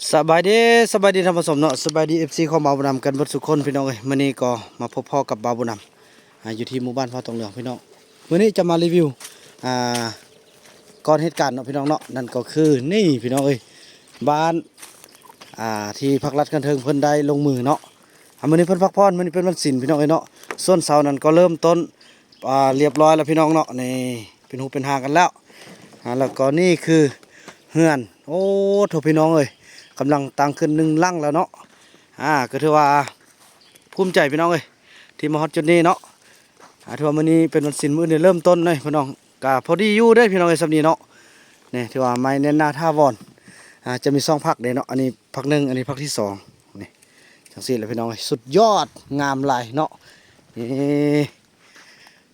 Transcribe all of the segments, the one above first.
ສະບາຍດີ ສະບາຍດີທ່ານຜູ້ຊົມເນາະ ສະບາຍດີ ເອັຟຊີ ຂອງບ່າວບຸນນຳກັນເບິດສູ່ຄົນພີ່ນ້ອງເອີຍ. ມື້ນີ້ກໍມາພົບພໍ້ກັບບ່າວບຸນນຳ ອາ ຢູ່ທີ່ໝູ່ບ້ານຟ້າທອງເຫຼືອງພີ່ນ້ອງ. ມື້ນີ້ຈະມາຣີວິວ ອາ ກ່ອນເຫດການເນາະພີ່ນ້ອງເນາະ ນັ້ນກໍຄືນີ້ພີ່ນ້ອງເອີຍ ບ້ານ ອາ ທີ່ພາກລັດຂັ້ນເທິງເພິ່ນໄດ້ລົງມືເນາະ. ອາ ມື້ນີ້ເພິ່ນພັກຜ່ອນ ມື້ນີ້ເປັນວັນສິນພີ່ນ້ອງເອີຍເນາະ. ສ່ວນເສົານັ້ນກໍເລີ່ມຕົ້ນ ອາ ລຽບຮ້ອຍແລ້ວພີ່ນ້ອງເນາະ ນີ້ເປັນຮູບເປັນຮ່າງກັນແລ້ວ. ອາ ແລ້ວກໍນີ້ຄືເຮືອນ ໂອ້ໂທ້ ພີ່ນ້ອງເອີຍ ກຳລັງຕັ້ງຂຶ້ນໜຶ່ງຫຼັງແລ້ວເນາະ. ອາ ກໍຖືວ່າພູມໃຈພີ່ນ້ອງເອີຍ ທີ່ມາຮອດຈຸດນີ້ເນາະ. ອາ ຖືວ່າມື້ນີ້ເປັນວັນສິນ ມື້ອື່ນໄດ້ເລີ່ມຕົ້ນເນາະພີ່ນ້ອງ ກະພໍດີຢູ່ເດ້ພີ່ນ້ອງເອີຍ ສ່ຳນີ້ເນາະ. ນີ້ຖືວ່າໄມ້ແໜ້ນໜາຖາວອນ ອາ ຈະມີສອງພັກເດ້ເນາະ ອັນນີ້ພັກໜຶ່ງ ອັນນີ້ພັກທີສອງ. ນີ້ ຈັ່ງຊີ້ແຫຼະພີ່ນ້ອງເອີຍ ສຸດຍອດ ງາມຫຼາຍເນາະ ນີ້.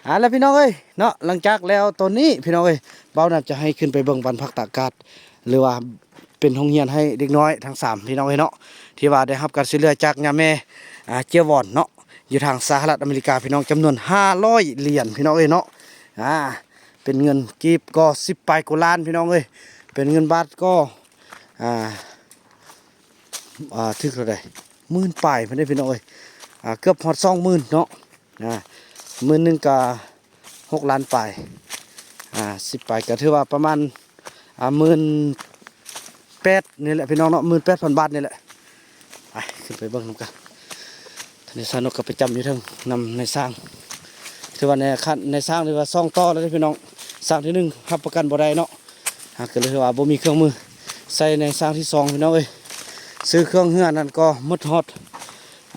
ອາ ແລ້ວພີ່ນ້ອງເອີຍເນາະ ຫຼັງຈາກແລ້ວຕອນນີ້ພີ່ນ້ອງເອີຍ ບ່າວນຳຈະໃຫ້ຂຶ້ນໄປເບິ່ງບ້ານພັກຕາກອາກາດ ຫຼືວ່າເປັນໂຮງຮຽນໃຫ້ເດັກນ້ອຍທັງສາມພີ່ນ້ອງເອີຍເນາະ ທີ່ວ່າໄດ້ຮັບການຊ່ວຍເຫຼືອຈາກຍາແມ່ ອາ ເຈ້ຍວອນເນາະ ຢູ່ທາງສະຫະລັດອາເມລິກາພີ່ນ້ອງ ຈຳນວນຫ້າຮ້ອຍຫຼຽນພີ່ນ້ອງເອີຍເນາະ. ອາ ເປັນເງິນກີບກໍສິບປາຍກວ່າລ້ານພີ່ນ້ອງເອີຍ ເປັນເງິນບາດກໍ ອາ ອາ ຖືກເທົ່າໃດ ໝື່ນປາຍພຸ້ນເດ້ພີ່ນ້ອງເອີຍ ອາ ເກືອບຮອດສອງໝື່ນເນາະ. ອາ ໝື່ນໜຶ່ງກະຫົກລ້ານປາຍ ອາ ສິບປາຍ ກະຖືວ່າປະມານ ອາ ໝື່ນແປດນີ້ແຫຼະພີ່ນ້ອງເນາະ ໝື່ນແປດພັນບາດນີ້ແຫຼະ. ໄປ ຂຶ້ນໄປເບິ່ງນຳກັນ. ທ່ານນາຍຊ່າງນົກກໍໄປຈຳຢູ່ເທິງນຳນາຍຊ່າງ ຖືວ່ານາຍ ນາຍຊ່າງຖືວ່າສອງຕໍ່ແລ້ວເດ້ພີ່ນ້ອງ. ຊ່າງທີໜຶ່ງຮັບປະກັນບໍ່ໄດ້ເນາະ ອາ ກໍເລີຍຖືວ່າບໍ່ມີເຄື່ອງມືໃສ່ໃນຊ່າງທີສອງພີ່ນ້ອງເອີຍ. ຊື້ເຄື່ອງເຮືອນນັ້ນກໍໝົດຮອດ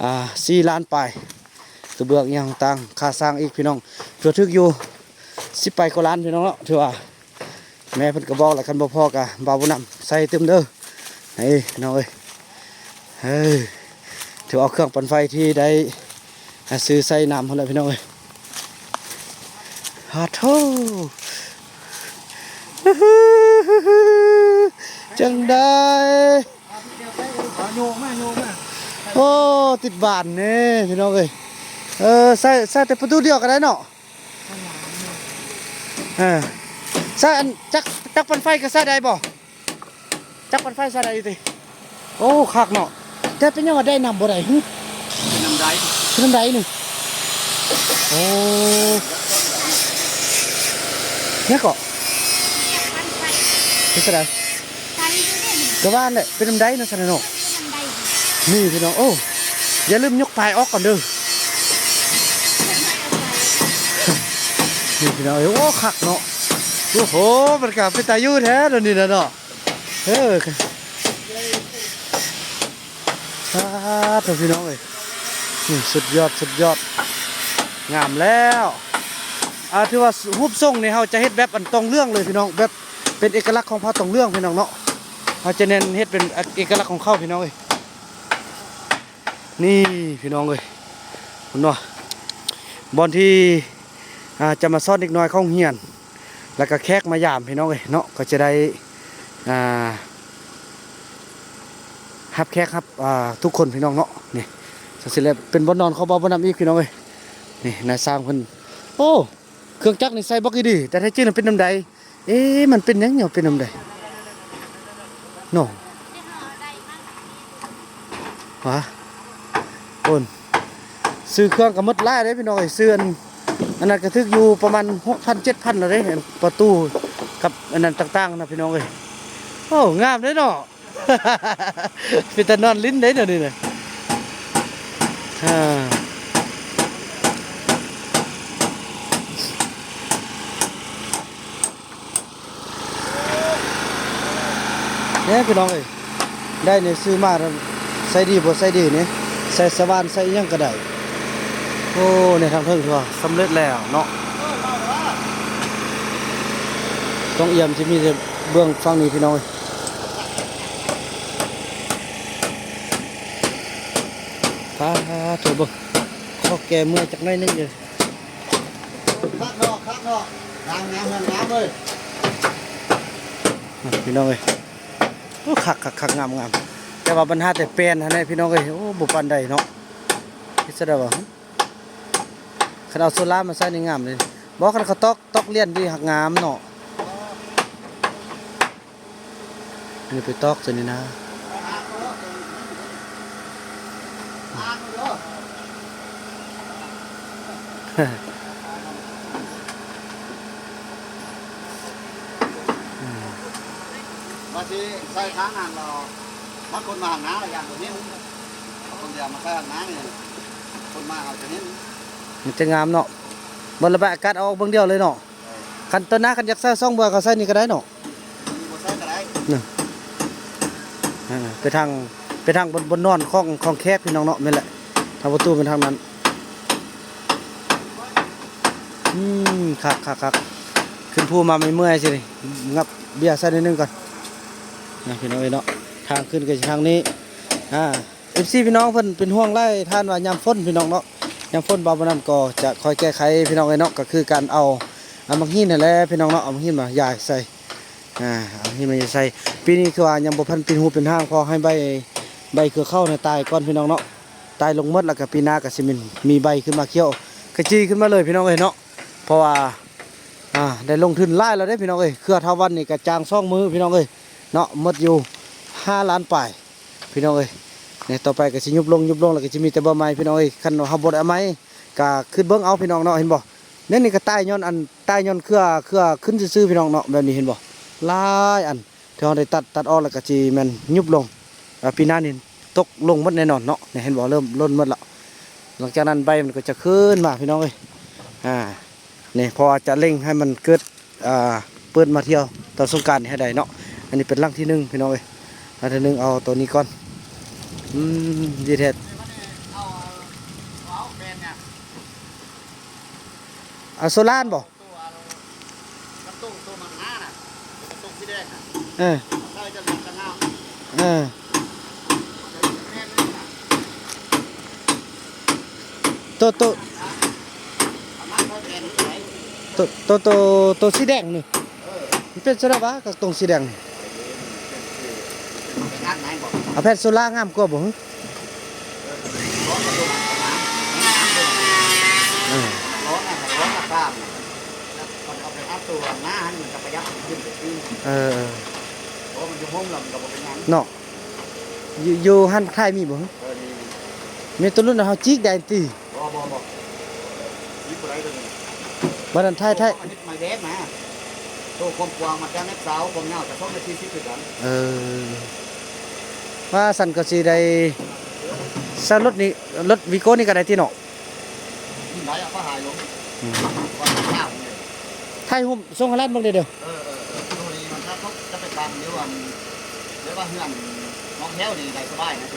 ອາ ສີ່ລ້ານປາຍ ກະເບື້ອງອີ່ຫຍັງຕ່າງ ຄ່າຊ່າງອີກພີ່ນ້ອງ ຖືວ່າຖືກຢູ່ສິບປາຍກວ່າລ້ານພີ່ນ້ອງເນາະ. ຖືວ່າ ແມ່ເພິ່ນກໍບອກແລ້ວ ຄັນບໍ່ພໍກໍບ່າວບຸນນຳໃສ່ຕື່ມເດີ ນີ້ພີ່ນ້ອງເອີຍ. ເອີ ຖືເອົາເຄື່ອງປັ່ນໄຟທີ່ໄດ້ ອາ ຊື້ໃສ່ນຳພຸ້ນແຫຼະພີ່ນ້ອງເອີຍ. ຮາໂທ ຈັ່ງໃດ? ໂອ້ ຕິດບານເດ້ພີ່ນ້ອງເອີຍ. ເອີ ໃສ່ ໃສ່ແຕ່ປະຕູດຽວກໍໄດ້ເນາະ. ເອີ ໃສ່ອັນຈັກ ຈັກປັ່ນໄຟກໍໃສ່ໄດ້ບໍ່? ຈັກປັ່ນໄຟໃສ່ໄດ້ຢູ່ຕິ? ໂອ້ ຄັກເນາະ ແຕ່ເປັນຫຍັງວ່າໄດ້ນຳບໍ່ໄດ້ຫຶ? ເປັນນຳໃດ ເປັນນຳໃດນີ້? ໂອ້ ແລ້ວກໍ ເປັນຈັ່ງໃດ? ກະວ່າແຫຼະ ເປັນນຳໃດເນາະຊັ້ນເນາະ. ນີ້ພີ່ນ້ອງ ໂອ້ ຢ່າລືມຍົກປາຍອອກກ່ອນເດີ. ນີ້ພີ່ນ້ອງເອີຍ ໂອ້ ຄັກເນາະ. ໂອ້ໂຫ ມັນກະເປັນຕາຢູ່ແທ້ດຽວນີ້ນະເນາະ. ເອີ ສາທຸພີ່ນ້ອງເອີຍ ນີ້ສຸດຍອດ ສຸດຍອດ ງາມແລ້ວ. ອາ ຖືວ່າຮູບຊົງນີ້ເຮົາຈະເຮັດແບບອັນຕອງເຫຼືອງເລີຍພີ່ນ້ອງ ແບບເປັນເອກະລັກຂອງເຜົ່າຕອງເຫຼືອງພີ່ນ້ອງເນາະ. ເຮົາຈະເນັ້ນເຮັດເປັນເອກະລັກຂອງເຂົາພີ່ນ້ອງເອີຍ. ນີ້ພີ່ນ້ອງເອີຍ ເຫັນບໍ່ ບ່ອນທີ່ ອາ ຈະມາສອນເດັກນ້ອຍເຂົ້າໂຮງຮຽນ ແລ້ວກໍແຂກມາຢາມພີ່ນ້ອງເອີຍເນາະ ກໍຈະໄດ້ ອາ ຮັບແຂກ ຮັບ ອາ ທຸກຄົນພີ່ນ້ອງເນາະ. ນີ້ ຈັ່ງຊີ້ແຫຼະ ເປັນບ່ອນນອນຂອງບ່າວບຸນນຳອີກພີ່ນ້ອງເອີຍ. ນີ້ນາຍຊ່າງເພິ່ນ ໂອ້ ເຄື່ອງຈັກນີ້ໃສ່ບັກອີ່ດີ ແຕ່ແທ້ຈິງນະເປັນນຳໃດ? ເອ ມັນເປັນຫຍັງເນາະ ເປັນນຳໃດເນາະ? ຫວາ ໂອນ ຊື້ເຄື່ອງກໍໝົດຫຼາຍເດ້ພີ່ນ້ອງເອີຍ. ຊື້ອັນ ອັນນັ້ນກໍຖືກຢູ່ປະມານຫົກພັນ ເຈັດພັນແລ້ວເດ້ ປະຕູກັບອັນນັ້ນຕ່າງໆນະພີ່ນ້ອງເອີຍ. ໂອ້ ງາມເດ້ເນາະ. ເປັນຕານອນຫຼິ້ນເດ້ດຽວນີ້ນະ. ເດ້ພີ່ນ້ອງເອີຍ ໄດ້ນີ້ຊື້ມາ ໃຊ້ດີບໍ່ໃຊ້ດີນີ້ ໃສ່ສະຫວ່ານໃສ່ອີ່ຫຍັງກໍໄດ້. ໂອ້ ໃນທາງເທິງຖືວ່າສຳເລັດແລ້ວເນາະ. ຕ້ອງອຽມຊິມີແຕ່ເບື້ອງຝັ່ງນີ້ພີ່ນ້ອງເອີຍ. ປາໂທ້ ເບິ່ງ ຂໍແກ້ເມື່ອຍຈັກໜ້ອຍໜຶ່ງເດີ. ຄັກເນາະ ຄັກເນາະ ງາມໆ ງາມເລີຍ ພີ່ນ້ອງເອີຍ. ໂອ້ ຄັກໆໆ ງາມໆ ແຕ່ວ່າບັນຫາແຕ່ແປ້ນຫັ້ນແຫຼະພີ່ນ້ອງເອີຍ. ໂອ້ ບໍ່ປານໃດເນາະ ເຮັດຈັ່ງໃດວະ? ຄັນເອົາໂຊລາມາໃສ່ນີ້ງາມເລີຍ. ບໍ່ ຄັນເຂົາຕອກ ຕອກລຽນດີຫາກງາມເນາະ. ນີ້ໄປຕອກຕົວນີ້ນະ. ວ່າຊິໃສ່ທາງນັ້ນແລ້ວ ມັນຄົນມາຫາງນາແລ້ວ ຢ້ານບໍ່ເຫັນ ເອົາຄົນດຽວມາໃສ່ຫາງນານີ້ ຄົນມາເຮົາຈະເຫັນ ມັນຈະງາມເນາະ ບໍ່ລະບາຍອາກາດອອກເບິ່ງດຽວເລີຍເນາະ. ຄັນຕອນໜ້າ ຄັນຢາກໃສ່ສອງເບື່ອ ກໍໃສ່ນີ້ກໍໄດ້ເນາະ ນີ້ບໍ່ໃສ່ກໍໄດ້ ເນາະ ເອີ ເປັນທາງ ເປັນທາງບ່ອນ ບ່ອນນອນຂອງ ຂອງແຂກ ພີ່ນ້ອງເນາະ ແມ່ນແຫຼະ ທາງປະຕູເປັນທາງນັ້ນ ອືມ ຄັກໆໆ ຂຶ້ນພູມາເມື່ອຍໆ ຊິນີ້ ງັບເບຍໃສ່ໜ້ອຍໜຶ່ງກ່ອນ ນະ ພີ່ນ້ອງເອີຍເນາະ ທາງຂຶ້ນກໍຊິທາງນີ້ ອ່າ ເອັຟຊີ ພີ່ນ້ອງເພິ່ນເປັນຫ່ວງຫຼາຍ ທ່ານວ່າຍາມຝົນ ພີ່ນ້ອງເນາະ ຍາມຝົນບ່າວບຸນນຳກໍຈະຄອຍແກ້ໄຂ ພີ່ນ້ອງເອີຍເນາະ ກໍຄືການເອົາ ເອົາໝາກຫີນຫັ້ນແຫຼະ ພີ່ນ້ອງເນາະ ເອົາໝາກຫີນມາຢາຍໃສ່ ອ່າ ເອົາຫີນມາຢາຍໃສ່ ປີນີ້ຄືວ່າຍັງບໍ່ທັນເປັນຮູເປັນຮ່າງ ເພາະໃຫ້ໃບ ໃບເຄືອເຂົ້ານະຕາຍກ່ອນ ພີ່ນ້ອງເນາະ ຕາຍລົງໝົດ ແລ້ວກໍປີໜ້າກໍຊິມີ ມີໃບຂຶ້ນມາຂຽວ ຂະຈີຂຶ້ນມາເລີຍ ພີ່ນ້ອງເອີຍເນາະ ເພາະວ່າ ອ່າ ໄດ້ລົງທຶນຫຼາຍແລ້ວເດ້ ພີ່ນ້ອງເອີຍ ເຄືອທ້າວວັນນີ້ກໍຈ້າງສອງມື້ ພີ່ນ້ອງເອີຍເນາະ ໝົດຢູ່ຫ້າລ້ານປາຍ ພີ່ນ້ອງເອີຍ ນີ້ຕໍ່ໄປກໍຊິຍຸບລົງ ຍຸບລົງ ແລ້ວກໍຊິມີແຕ່ບໍ່ໄມ້ ພີ່ນ້ອງເອີຍ ຄັນເຮົາບໍ່ໄດ້ເອົາໄມ້ ກໍຄິດເບິ່ງເອົາ ພີ່ນ້ອງເນາະ ເຫັນບໍ່ ແນວນີ້ກໍຕາຍຍ້ອນອັນ ຕາຍຍ້ອນເຄືອ ເຄືອຂຶ້ນຊື່ໆ ພີ່ນ້ອງເນາະ ແບບນີ້ ເຫັນບໍ່ ຫຼາຍອັນ ທີ່ເຮົາໄດ້ຕັດ ຕັດອອກ ແລ້ວກໍຊິແມ່ນຍຸບລົງ ແລ້ວປີໜ້ານີ້ຕົກລົງໝົດແນ່ນອນເນາະ ນີ້ ເຫັນບໍ່ ເລີ່ມຫຼົ່ນໝົດແລ້ວ ຫຼັງຈາກນັ້ນໃບມັນກໍຈະຂຶ້ນມາ ພີ່ນ້ອງເອີຍ ອ່າ ນີ້ ເພາະວ່າຈະເລັ່ງໃຫ້ມັນເກີດ ອ່າ ເປີດມາທ່ຽວຕອນສົງການນີ້ໃຫ້ໄດ້ເນາະ ອັນນີ້ເປັນຫຼັງທີໜຶ່ງ ພີ່ນ້ອງເອີຍ ຫຼັງທີໜຶ່ງ ເອົາໂຕນີ້ກ່ອນ ອືມ ດີແທ້ ເອົາໂຊລານບໍ່? ເອີ ເອີ ໂຕ ໂຕ ໂຕ ໂຕ ໂຕສີແດງນີ້ ມັນເປັນໂຊລາວະ ກັບຕົງສີແດງນີ້ ເອົາແຜ່ນໂຊລາງາມກວ່າບໍ່ຫື? ເອີ ເອີ ເນາະ ຢູ່ ຢູ່ຫັ້ນທ້າຍມີບໍ່? ເອີ ມີ ມີ ແຕ່ລຸ້ນເຮົາຈີກໄດ້ຕິ? ບໍ່ ບໍ່ ບໍ່ ຈີກບໍ່ໄດ້ໂຕນີ້ ບໍ່ທັນທ້າຍ ທ້າຍ ເຮັດໄມ້ແບບນະ ໂຕຄວາມກວ້າງມັນຈະແມັດຊາວ ຄວາມຍາວຈະສອງແມັດສີ່ສິບຄືກັນ ເອີ ວ່າຊັ້ນກໍຊິໄດ້ ໃຊ້ລົດນີ້ ລົດວີໂກ້ນີ້ກໍໄດ້ຕິເນາະ? ໄດ້ ເອົາຂາຍລົງ ອືມ ວ່າຂາຍເນາະ ຖ່າຍຮູບສົ່ງໃຫ້ຫຼານເບິ່ງແດ່ເດີ. ເອີ ເອີ ເອີ ໂຕນີ້ມັນຈະ ຈະໄປຕັ້ງຢູ່ອັນ ແບບວ່າເຮືອນນອກແຖວນີ້ໄດ້ສະບາຍນະ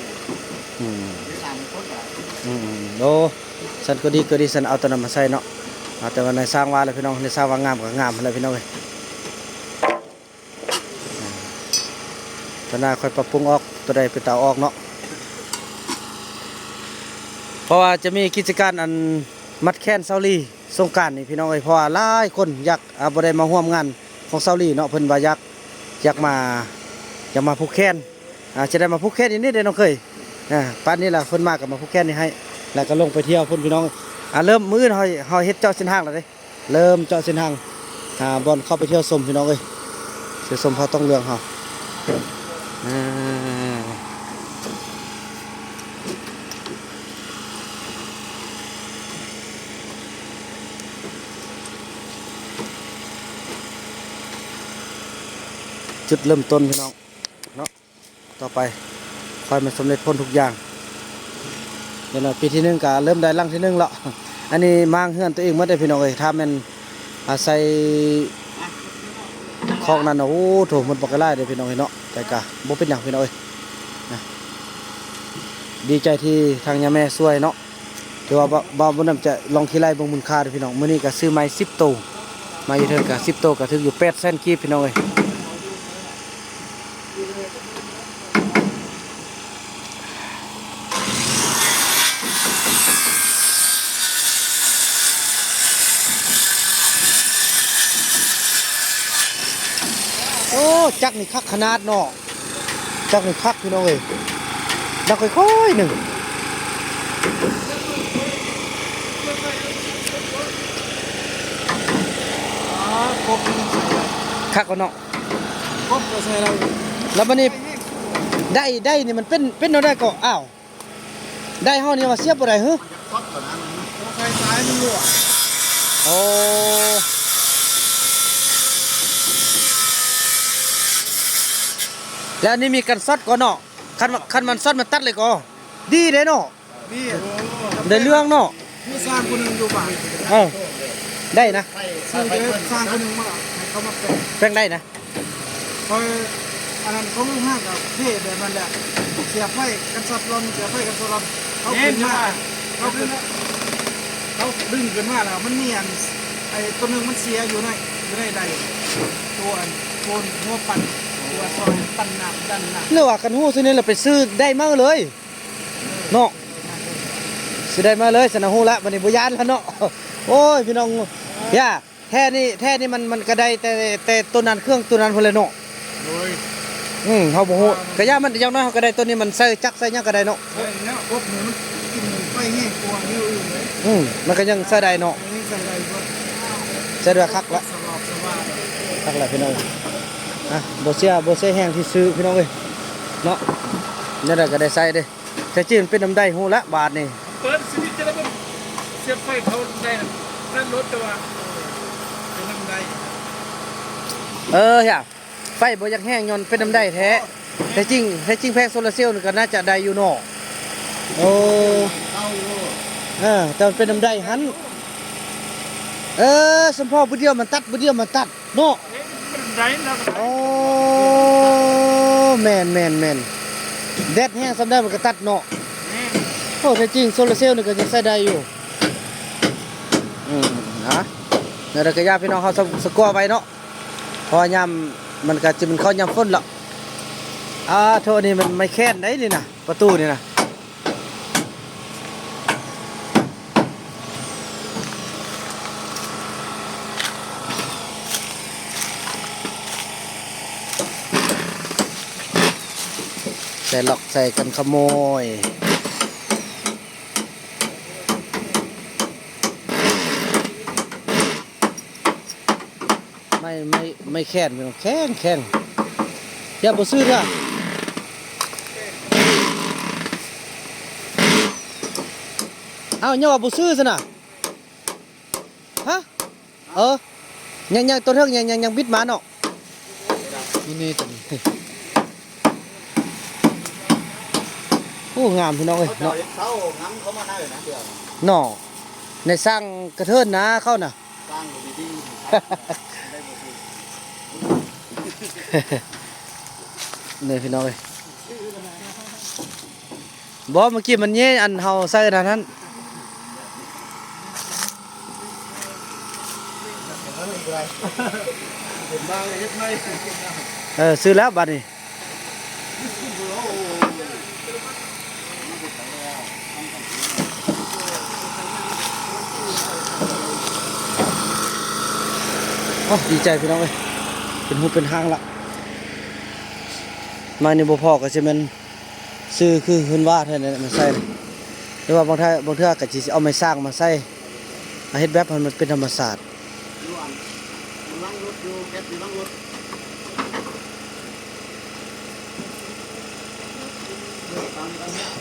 ອືມ ຢູ່ຕາມຄົນກໍໄດ້ ອືມ ໂອ້ ຊັ້ນກໍດີ ກໍດີ ຊັ້ນເອົາໂຕນັ້ນມາໃສ່ເນາະ ເອົາແຕ່ວ່ານາຍຊ່າງວ່າແຫຼະພີ່ນ້ອງ ນາຍຊ່າງວ່າງາມກໍງາມຫັ້ນແຫຼະພີ່ນ້ອງເອີຍ. ຕອນໜ້າຄ່ອຍປັບປຸງອອກ ໂຕໃດເປັນຕາເອົາອອກເນາະ ເພາະວ່າຈະມີກິດຈະການອັນມັດແຂນເຊົາລີສົງການນີ້ພີ່ນ້ອງເອີຍ ເພາະວ່າຫຼາຍຄົນຢາກ ອ່າ ບໍ່ໄດ້ມາຮ່ວມງານຂອງເຊົາລີເນາະ ເພິ່ນວ່າຢາກ ຢາກມາ ຢາກມາຜູກແຂນ ອ່າ ຈະໄດ້ມາຜູກແຂນຢູ່ນີ້ເດ້ນ້ອງເຂີຍ ອ່າ ປານນີ້ລະເພິ່ນມາກໍມາຜູກແຂນນີ້ໃຫ້ ແລ້ວກໍລົງໄປທ່ຽວພຸ້ນພີ່ນ້ອງ ອ່າ ເລີ່ມມື້ອື່ນເຮົາ ເຮົາເຮັດເຈາະເສັ້ນທາງແລ້ວເດ້. ເລີ່ມເຈາະເສັ້ນທາງ ຫາບ່ອນເຂົ້າໄປທ່ຽວຊົມພີ່ນ້ອງເອີຍ ທ່ຽວຊົມເຜົ່າຕ້ອງເຫຼືອງເຮົາ ອ່າ ຈຸດເລີ່ມຕົ້ນພີ່ນ້ອງເນາະ. ຕໍ່ໄປ ຂໍໃຫ້ມັນສຳເລັດຜົນທຸກຢ່າງ. ເຫັນວ່າປີທີໜຶ່ງກະເລີ່ມໄດ້ຫຼັງທີໜຶ່ງແລ້ວ. ອັນນີ້ມ້າງເຮືອນຕົວເອງໝົດເດ້ພີ່ນ້ອງເອີຍ. ຖ້າແມ່ນອາໄສຂອງນັ້ນນະ ໂອ້ໂຖ ໝົດບັກຫຼາຍເດ້ພີ່ນ້ອງເອີຍເນາະ. ແຕ່ກະບໍ່ເປັນຫຍັງພີ່ນ້ອງເອີຍ. ນະ ດີໃຈທີ່ທາງຍາແມ່ຊ່ວຍເນາະ. ຖືວ່າບ່າວ ບ່າວບຸນນຳຈະລອງຂີ່ໄລ່ເບິ່ງມູນຄ່າເດີ້ພີ່ນ້ອງ. ມື້ນີ້ກະຊື້ໄມ້ສິບໂຕ ມາຢູ່ເທິງກະສິບໂຕ ກະຖືກຢູ່ແປດແສນກີບພີ່ນ້ອງເອີຍ. ໂອ້ ຈັກນີ້ຄັກຂະໜາດເນາະ. ຈັກນີ້ຄັກພີ່ນ້ອງເອີຍ. ດັງຄ່ອຍໆໜຶ່ງ. ຄັກບໍ່ເນາະ. ແລ້ວບັດນີ້ໄດ້ ໄດ້ນີ້ມັນເປັນ ເປັນແນວໃດເກາະ? ອ້າວ ໄດ້ເຮົານີ້ວ່າສຽບບໍ່ໄດ້ຫື? ສາຍມັນຮົ່ວ. ໂອ້ ແລ້ວອັນນີ້ມີກັນຊັອດກໍເນາະ? ຄັນວ່າ ຄັນມັນຊັອດມັນຕັດເລີຍກໍດີເດ້ເນາະ. ນີ້ ໄດ້ເລື່ອງເນາະ. ມີຊ່າງຜູ້ໜຶ່ງຢູ່ບ້ານ ເອີ ໄດ້ນະ ຊື້ເດີ ຊ່າງຜູ້ໜຶ່ງມາໃຫ້ເຂົາມາແປງ ແປງໄດ້ນະ. ຂ້ອຍ ອັນນັ້ນຂອງໂຮງງານກໍເພແບບນັ້ນແຫຼະ ເສຍບໄຟກັນຊັອດລ່ອນ ເສຍບໄຟກັນຊັອດລ່ອນ ເຂົາຂຶ້ນມາ ເຂົາຂຶ້ນ ເຂົາດຶງຂຶ້ນມາແລ້ວ ມັນມີອັນ ໄອ້ຕົວໜຶ່ງມັນເສຍຢູ່ໃນ ຢູ່ໃນໃດ ຕົວອັນໂກນຫົວປັ່ນ ຕົວຊ່ອຍປັ່ນນ້ຳ ດັນນ້ຳ ຫຼືວ່າຄັນຮູ້ຊື່ນີ້ລະໄປຊື້ໄດ້ມາເລີຍ. ເນາະ ຊິໄດ້ມາເລີຍຊັ້ນນະ ຮູ້ລະ ບັດນີ້ບໍ່ຢ້ານລະເນາະ. ໂອ້ຍ ພີ່ນ້ອງ ຢ່າ ແທ້ນີ້ ແທ້ນີ້ມັນ ມັນກະໄດ້ແຕ່ ແຕ່ໂຕນັ້ນ ເຄື່ອງໂຕນັ້ນພຸ້ນແຫຼະເນາະ. ໂດຍ ອືມ ເຮົາບໍ່ຮູ້ ກະຢ່າ ມັນຢ່າງໜ້ອຍເຮົາກະໄດ້ໂຕນີ້ ມັນໃສ່ຈັກໃສ່ຫຍັງກະໄດ້ເນາະ. ໃສ່ແລ້ວ ອົບນີ້ມັນກິນໄຟແຮງກວ່າແນວອື່ນເດ້. ອືມ ມັນກະຍັງໃຊ້ໄດ້ເນາະ ຍັງໃຊ້ໄດ້ຢູ່ ໃຊ້ໄດ້ຄັກລະ ສະດວກສະບາຍ ຄັກລະພີ່ນ້ອງ. ອ່ະ ບໍ່ເສຍ ບໍ່ເສຍແຮງທີ່ຊື້ພີ່ນ້ອງເອີຍເນາະ ແນວໃດກະໄດ້ໃຊ້ເດ້. ແທ້ຈິງເປັນນຳໃດຮູ້ລະບາດນີ້ ເປີດສະວິດຈະໄດ້ເບິ່ງ ສຽບໄຟເຂົາໄດ້ນັ້ນລົດ ແຕ່ວ່າເປັນນຳໃດ. ເອີ ໄຟບໍ່ຢາກແຮງຍ້ອນເປັນນຳໃດແທ້. ແທ້ຈິງ ແທ້ຈິງແຜງໂຊລາເຊວນີ້ກໍໜ້າຈະໄດ້ຢູ່ເນາະ. ໂອ້ ເອີ ແຕ່ມັນເປັນນຳໃດຫັ້ນ. ເອີ ສຳພໍ້ຜູ້ດຽວມັນຕັດ ຜູ້ດຽວມັນຕັດ ເນາະ ໂອ້ ແມ່ນໆໆ ແດດແຮງສ່ຳໃດມັນກະຕັດເນາະ. ໂອ້ ແທ້ຈິງໂຊລາເຊວນີ້ກະຍັງໃຊ້ໄດ້ຢູ່. ອືມ ນະ ແນວໃດກະຢ່າ ພີ່ນ້ອງເຮົາສະ ສະກົວໄວ້ເນາະ ເພາະວ່າຍາມມັນກະຊິແມ່ນເຂົ້າຍາມຝົນລະ. ອາ ໂທ້ ອັນນີ້ມັນໄມ້ແຄນໃດນີ້ນະ ປະຕູນີ້ນະ. ໃສ່ລັອກໃສ່ກັນຂະໂມຍ. ໄມ້ ໄມ້ ໄມ້ແຄນ ແຂງ ແຂງ ຢ່າບໍ່ຊື້ເດີ. ອ້າວ ຍັງວ່າບໍ່ຊື້ຊັ້ນນະ? ຮະ? ເອີ ຍັງ ຍັງ ຕົວເທິງຍັງ ຍັງ ຍັງບິດມາເນາະ. ນີ້ ນີ້ຕົວນີ້ ໂອ້ ງາມພີ່ນ້ອງເອີຍເນາະ. ເນາະ ໃນສ້າງກະເທີນນາເຂົານະ. ສ້າງຢູ່ດີໆ ໄດ້ບໍ່ຖືກ ນີ້ພີ່ນ້ອງເອີຍ. ບໍ່ ເມື່ອກີ້ມັນແຍ່ອັນເຮົາໃສ່ອັນນັ້ນຫັ້ນ. ເອີ ຊື້ແລ້ວບາດນີ້. ໂອ້ ດີໃຈພີ່ນ້ອງເອີຍ ເປັນຮູບເປັນຮ່າງລະ. ໄມ້ນີ້ບໍ່ພໍກໍຊິແມ່ນ ຊື້ຄືເຮືອນວ່າແທ້ແຫຼະມາໃສ່. ແຕ່ວ່າບາງເທື່ອ ບາງເທື່ອກໍຊິເອົາໄມ້ສ້າງມາໃສ່ ມາເຮັດແບບໃຫ້ມັນເປັນທຳມະຊາດ.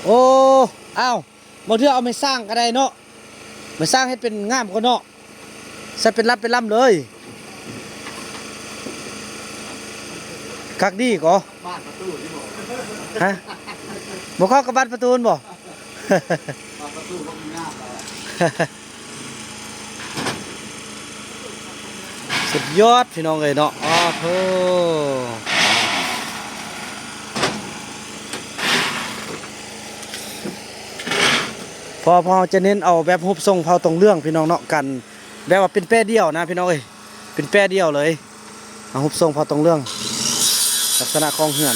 ໂອ້ ອ້າວ ບາງເທື່ອເອົາໄມ້ສ້າງກໍໄດ້ເນາະ. ມາສ້າງໃຫ້ເປັນງາມກ່ອນເນາະ ໃສ່ເປັນລຳເປັນລຳເລີຍ. ຄັກດີກໍ ບານປະຕູນີ້ບໍ່ ຮະ ບໍ່ເຂົ້າກັບບານປະຕູຫັ້ນບໍ່? ບານປະຕູບໍ່ມີງາມແລ້ວ ສຸດຍອດພີ່ນ້ອງເອີຍເນາະ. ໂອ້ໂຫ. ເພາະ ເພາະເຮົາຈະເນັ້ນເອົາແບບຮູບຊົງເຜົ່າຕົງເຫຼືອງພີ່ນ້ອງເນາະ ກັນແບບວ່າເປັນແປດຽວນະພີ່ນ້ອງເອີຍ ເປັນແປດຽວເລີຍ. ເອົາຮູບຊົງເຜົ່າຕົງເຫຼືອງ ລັກສະນະຂອງເຮືອນ.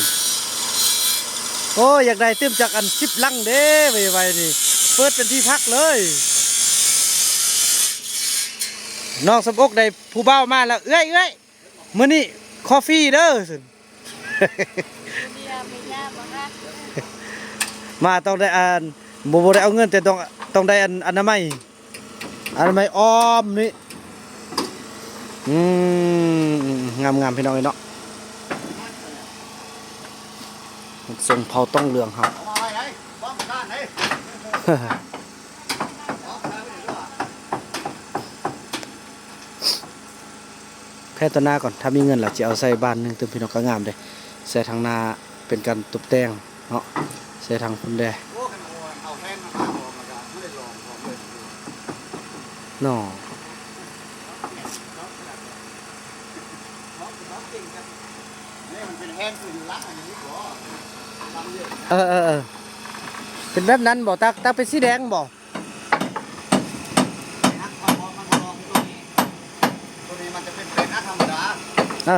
ໂອ້ຍ ຢາກໄດ້ຕື່ມຈັກອັນສິບຫຼັງເດ້ ໄວໆນີ້ ເປີດເປັນທີ່ພັກເລີຍ. ນ້ອງສົມອົກໄດ້ຜູ້ບ່າວມາແລ້ວ ເອື້ອຍ ເອື້ອຍ ມື້ນີ້ຂໍຟຣີເດີ ເດີ ມາຕ້ອງໄດ້ອັນ ບໍ່ ບໍ່ໄດ້ເອົາເງິນ ແຕ່ຕ້ອງ ຕ້ອງໄດ້ອັນອະນາໄມ ອະນາໄມອ້ອມນີ້. ອືມ ງາມໆ ພີ່ນ້ອງເອີຍເນາະ ສົ່ງເຜົ່າຕ້ອງເຫຼືອງເຮົາ. ເອົາມາໄວ້ໄດ໋ ບ້ອງການເດ້. ບ້ອງການໄດ້ເດີ. ແຜ່ຕໍ່ໜ້າກ່ອນ ຖ້າມີເງິນລະຊິເອົາໃສ່ບ້ານໜຶ່ງຕື່ມ ພີ່ນ້ອງ ກໍງາມເດ້ ໃສ່ທາງໜ້າເປັນການຕົບແຕ່ງເນາະ ໃສ່ທາງພຸ້ນແດ່ ໂອ້ ຄັນເອົາ ເອົາແຮງມາບອກ ແລ້ວກໍບໍ່ໄດ້ລອງຂອງເລີຍເນາະ ນີ້ມັນເປັນແຮງຂຶ້ນຫຼັງອັນນີ້ບໍ່ ເອີໆໆ ເປັນແບບນັ້ນບໍ່ ຕັກ ຕັກເປັນສີແດງບໍ່? ເອີ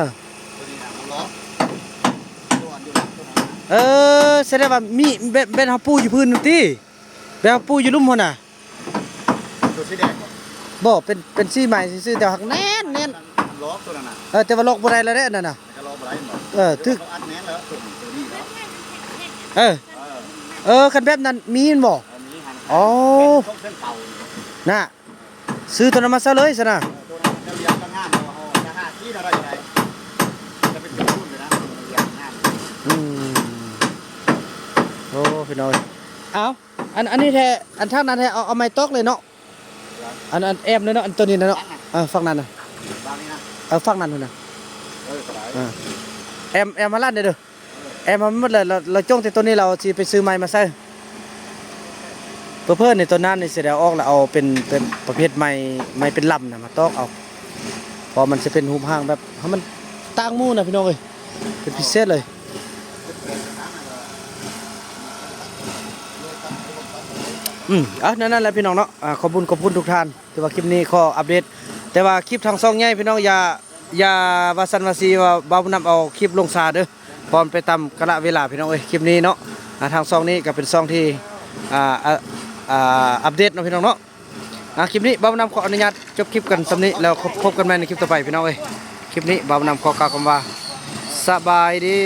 ເອີ ສະແດງວ່າມີແບບ ແບບເຮົາປູຢູ່ພື້ນນັ້ນຕິ ແບບເຮົາປູຢູ່ລຸ່ມພຸ້ນນະ ຕົວສີແດງບໍ່? ບໍ່ ເປັນ ເປັນສີໃໝ່ຊື່ໆ ແຕ່ວ່າຫາກແໜ້ນໆ ມັນລັອກຕົວນັ້ນນະ ເອີ ແຕ່ວ່າລັອກບໍ່ໄດ້ແລ້ວເດ້ອັນນັ້ນນະ ມັນກໍລັອກບໍ່ໄດ້ແມ່ນບໍ່? ເອີ ຖືກ ເຂົາອັດແໜ້ນແລ້ວຕົວນີ້ເນາະ ເອີ ເອີ ເອີ ຄັນແບບນັ້ນມີແມ່ນບໍ່? ເອີ ມີຫັ້ນ ອໍ ເປັນຂອງເສັ້ນເຕົານີ້ ນະ ຊື້ຕົວນັ້ນມາໃສ່ເລີຍຊັ້ນນະ ເອີ ຕົວນັ້ນມັນຈະລຽງກັນງາມ ເຮົາຈະຫາທີ່ເທົ່າໃດກໍໄດ້ ຈະເປັນເສັ້ນເຕົານີ້ນະ ມັນຈະລຽງກັນງາມ ອືມ ໂອ້ ພີ່ນ້ອງເອີຍ ເອົ້າ ອັນ ອັນນີ້ແທ້ ອັນທາງນັ້ນແທ້ ເອົາ ເອົາໄມ້ຕອກເລີຍເນາະ ອັນ ອັນແອ້ມເລີຍເນາະ ອັນຕົວນີ້ນະເນາະ ເອີ ຝັ່ງນັ້ນນະ ເອີ ຝັ່ງນັ້ນພຸ້ນນະ ເອີ ກໍໄດ້ ເອີ ແອ້ມ ແອ້ມມາລາດເດີ ແອ້ມມາໝົດເລີຍ ລາວ ລາວຈົ່ງແຕ່ຕົວນີ້ ລາວຊິໄປຊື້ໄມ້ມາໃສ່ ເຜີໆນີ້ຕົວນັ້ນນີ້ຊິໄດ້ເອົາອອກ ລະເອົາເປັນ ເປັນປະເພດໄມ້ ໄມ້ເປັນລຳນະ ມາຕອກເອົາ ເພາະມັນຊິເປັນຮູບຮ່າງແບບໃຫ້ມັນຕ່າງໝູ່ນະ ພີ່ນ້ອງເອີຍ ເປັນພິເສດເລີຍ ອືມ ເອົາ ແນວນັ້ນແຫຼະພີ່ນ້ອງເນາະ ອາ ຂອບຄຸນ ຂອບຄຸນທຸກທ່ານ ຖືວ່າຄລິບນີ້ຂໍອັບເດດ ແຕ່ວ່າຄລິບທາງຊ່ອງໃຫຍ່ພີ່ນ້ອງ ຢ່າ ຢ່າວ່າຊັ້ນວ່າຊີ້ ວ່າບ່າວນຳເອົາຄລິບລົງຊ້າເດີ ເພາະມັນໄປຕາມກາລະເວລາພີ່ນ້ອງເອີຍ ຄລິບນີ້ເນາະ ອາ ທາງຊ່ອງນີ້ກໍເປັນຊ່ອງທີ່ ອາ ອາ ອັບເດດເນາະພີ່ນ້ອງເນາະ ອາ ຄລິບນີ້ບ່າວນຳຂໍອະນຸຍາດຈົບຄລິບກັນສ່ຳນີ້ ແລ້ວພົບກັນໃໝ່ໃນຄລິບຕໍ່ໄປພີ່ນ້ອງເອີຍ ຄລິບນີ້ບ່າວນຳຂໍກ່າວຄຳວ່າ ສະບາຍດີ.